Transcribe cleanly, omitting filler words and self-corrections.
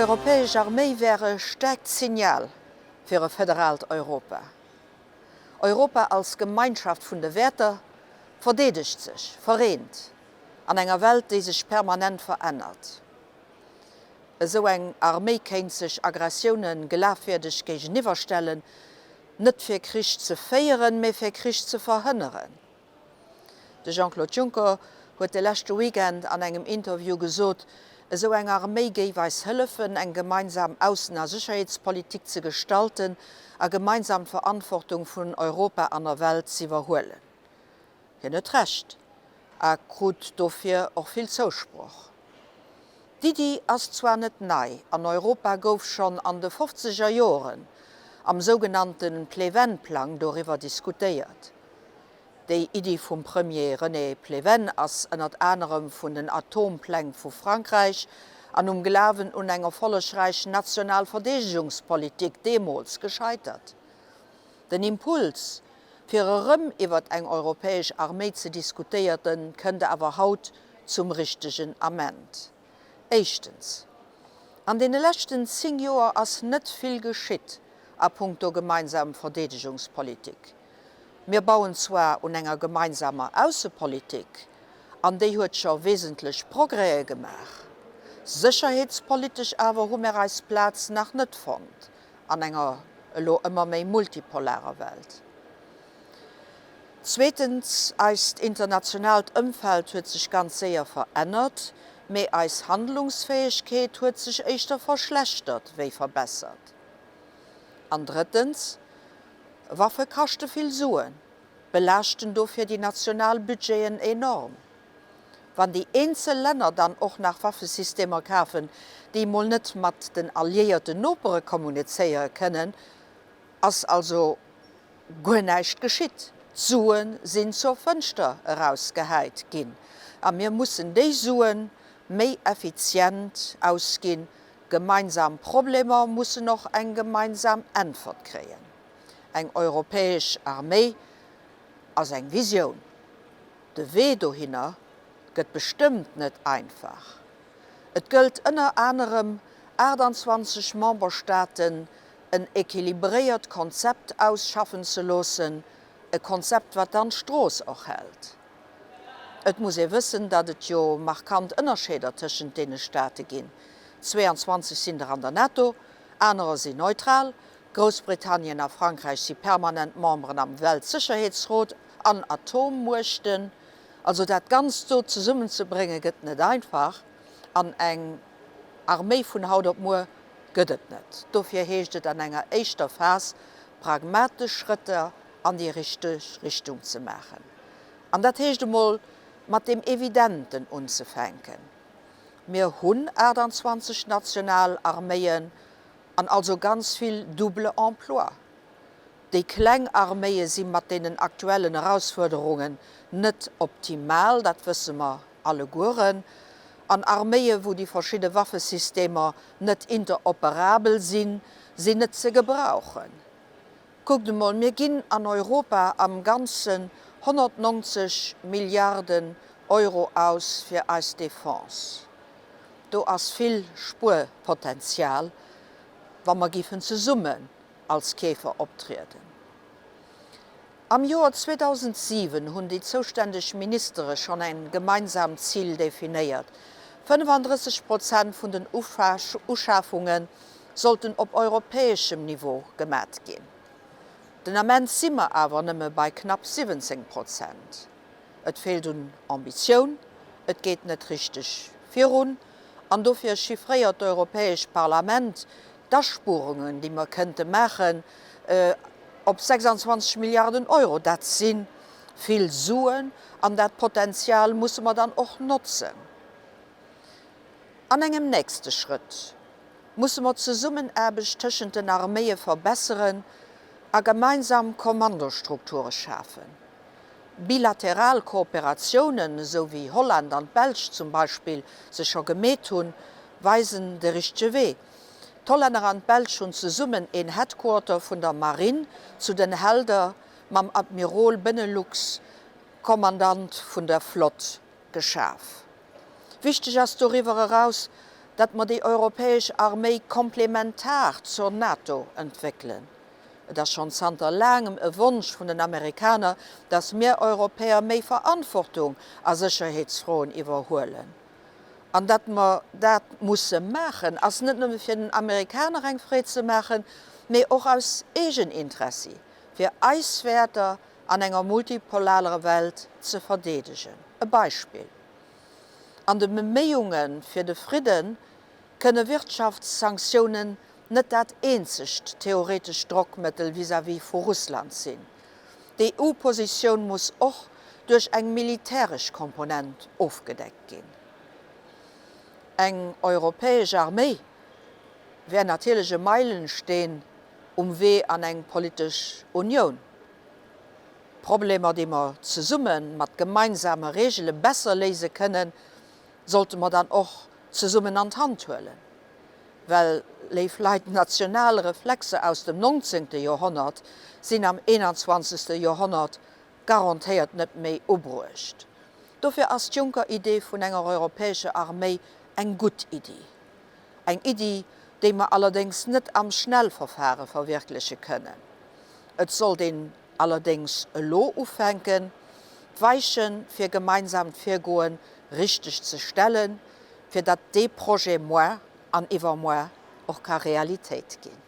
europäesch Arméi wär e staarkt Signal fir e federaalt Europa. Europa als Gemeinschaft vun de Wäerter verdeedegt sech, vereent, an enger Welt, déi sech permanent verännert. Esou eng Arméi kéint sech Aggressioune glafwierdeg géigeniwwerstellen, net fir Krich ze féieren, mee fir Krich ze verhënneren. De Jean-Claude Juncker huet de leschte Weekend an engem Interview gesot, esou eng Arméi géif eis hëllefen, eng gemeinsam Aussen a Sécherheetspolitik ze gestalten a gemeinsam d'Verantwortung vun Europa an der Welt z'iwwerhuelen. Hien huet Recht a krut dofir och vill Zousproch. D'Iddi ass zwar net nei, an Europa gouf schonn an de fofzeger Joren am sougenannte Pleven-Plang doriwwer diskutéiert. Déi Iddi vum Premier René Pleven ass ënnert anerem vun den Atompläng vu Frankräich an um Glawen un eng erfollegräich national Verdeedegungspolitik deemools gescheitert. Den Impuls, fir erëm iwwert eng europäesch Arméi ze diskutéierten, kënnt awer haut zum richtegen Ament. Éischtens, an deene leschten 10 Joer ass net vill geschitt a punkto gemeinsam Verdeedegungspolitik. Mir bauen zwar un enger gemeinsamer Aussepolitik, an déi huet scho wesentlech Progrèse gemaach, sécherheetspolitesch awer hu mir eis Plaz nach net fonnt an enger elo ëmmer méi multipolarer Welt. Zweetens, eist internationaalt Ëmfeld huet sech ganz séier verännert, mee eis Handlungsfäegkeet huet sech éischter verschlechtert wéi verbessert. An drëttens, Waffe kaschte vill Suen, belaaschten dofir déi national Budgeten enorm. Wann déi eenzel Länner dann och nach Waffesystemer kafen, déi emol net mat den alliéierten Nopere kommunizéiere kënnen, ass also guer näischt geschitt. D'Sue sinn zur Fënschter erausgehäit ginn a mir mussen déi Sue méi effizient ausginn. Gemeinsam Problemer mussen och eng gemeinsam Äntwert kréien. Eng europäesch Arméi ass eng Visioun. De Wee dohinner gëtt bestëmmt net einfach. Et gëllt ënner anerem 28 Memberstaaten en equilibréiert Konzept ausschaffen ze loossen, e Konzept wat dann d'Strooss och hält. Et muss ee wëssen, datt et jo markant Ënnerscheeder tëschent deene Staate ginn, 22 sinn der an der NATO, anerer sinn neutral, Groussbritannien a Frankräich si permanent Memberen am Weltsécherheetsrot an Atommuechten. Also dat Ganzt do zesummenzebrénge gëtt net einfach an eng Arméi vun haut op muer gëtt et net. Dofir heescht et an enger éischter Phas pragmatesch Schrëtter an déi richteg Richtung ze maachen. An dat heescht emol mat deem Evidenten unzefänken. Mir hunn 28 national Arméien an also ganz vill double emploi. Déi kleng Arméie si mat deenen aktuellen Erausfuerderungen net optimal, dat wësse mer allegueren. An Arméie wou déi verschidde Waffesystemer net interoperabel sinn, sinn net ze gebrauchen. Kuckt emol, mir ginn an Europa am Ganzen 190 Milliarden Euro aus fir eis Defense. Do ass vill Spuerpotenzial, wa mer géifen zesummen als Keefer optrieden. Am Joer 2007 hunn déi zoustänneg Ministere schonn en gemeinsaamt Zil definéiert, 35 Prozent vun den Uschafunge sollten op europäeschem Niveau gemat ginn. Den Ament si mer awer nëmme bei knapp 17 Prozent. Et feelt un Ambitioun, et geet net richteg virun an dofir chiffréiert d'Europäescht Parlament d'Aspuerungen, déi mer kënnte maachen, op 26 Milliarden Euro. Dat si vill Suen an dat Potenzial musse mer dann och notzen. An engem nächste Schrëtt musse mer d'Zesummenaarbecht tëschent den Arméie verbesseren a gemeinsam Kommandostrukture schafen. Bilateral Kooperatiounen, esou wéi Holland an d'Belsch zum Beispill se scho gemeet hunn, weisen de richtege Wee. D'Hollänner an d'Belsch hunn zesummen een Headquarter vun der Marinn zu Den Helder mam Admirol Benelux, Kommandant vun der Flott, geschaf. Wichteg ass doriwwer eraus. datt mer déi europäesch Arméi komplementar zur NATO entwéckelen. Et ass schonn zanter laangem e Wonsch vun den Amerikaner, datt mir Europäer méi Verantwortung a Sécherheetsfroen iwwerhuelen. An datt mer dat musse maachen, ass net nëmme fir den Amerikaner eng Freed ze maachen, mee och aus Eegeninteressi, fir eis Wäerter an enger multipolarer Welt ze verdeedegen. E Beispill, An de Beméiunge fir de Fridde kënne Wirtschaftssanktiounen net dat eenzegt theoretescht Drockmëttel vis-à-vis vu Russland sinn. D'EU-Positioun muss och duerch eng militäresch Komponent ofgedeckt ginn. Eng europäesch Arméi wär natierlech e Meilensteen um Wee an eng politesch Unioun. Problemer, déi mer zesumme mat gemeinsame Reegele besser léise kënnen, sollte mer dann och zesummen an d'Hand huelen. Well, léif Leit, national Reflexer aus dem nonzéngte Joerhonnert sinn am eenanzwanzegste Joerhonnert garantéiert net méi ubruecht. Dofir ass d'Juncker-Idee vun enger europäescher Arméi eng gutt Iddi. Eng Iddi, déi mer allerdéngs net am Schnellverfahre verwirkleche kënnen. Et sollt een allerdéngs elo ufänken, d'Weiche fir gemeinsaamt Virgoe richteg ze stellen, fir datt dee Projet moar an iwwermoar och ka Realitéit ginn.